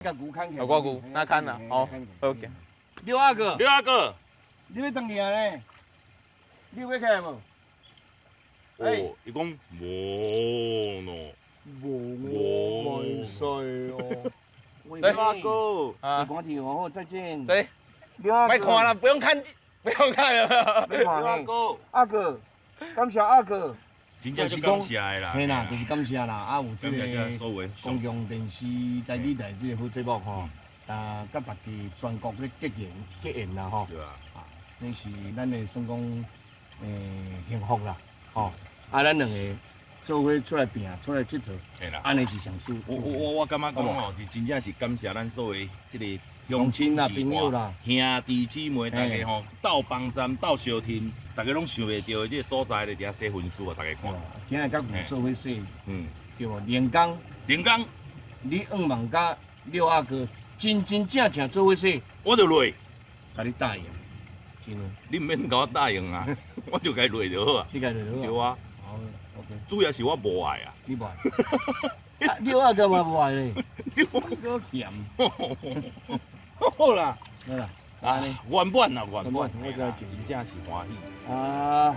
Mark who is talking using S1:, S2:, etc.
S1: 共牛牽起來。
S2: 我牛那牽啦，好，OK。
S1: 劉阿哥，
S3: 劉阿哥，
S1: 你欲轉去啊咧？你有欲起來無？
S3: 哦，伊講無喏，
S1: 無我袂使哦。
S2: 對
S1: 劉阿哥，
S2: 啊，
S1: 趕緊哦，好，再見。
S2: 對，
S1: 劉阿哥，
S2: 莫看啦，不用看，不用看了。
S1: 劉阿哥，阿哥，感謝阿哥。
S3: 真正是感謝的啦。
S1: 嘿啦，就是感謝啦，啊有這個公共電視台語台這個好節目吼，啊，佮大家全國咧結緣結緣啦吼。
S3: 對啊。
S1: 啊，這是咱的算講幸福啦，吼。啊，咱兩个做伙出來拚，出來𨑨迌，按呢是上舒
S3: 我我我感覺講吼，是真正是感謝咱所有這個鄉親
S1: 啦、朋友啦、
S3: 兄弟姊妹，大家吼鬥幫贊、鬥相挺，大家攏想袂著的這個所在咧，佇遐洗分數啊，大家看。
S1: 今日佮牛做伙洗，對無？連工，
S3: 連工，
S1: 你向望佮廖阿哥真真正正做伙洗，
S3: 我就落，
S1: 共你答應，真的。
S3: 你毋免共我答應啊，我就共落就好啊。
S1: 你共落就好。
S3: 對啊。
S1: 好，OK。
S3: 主要是我無愛啊。
S1: 你無愛？廖阿哥嘛無愛咧。你嫌。
S3: 好啦，
S1: 好啦，
S3: 啊，圓滿啦，圓滿，
S1: 我
S3: 真正是歡喜。
S1: 啊。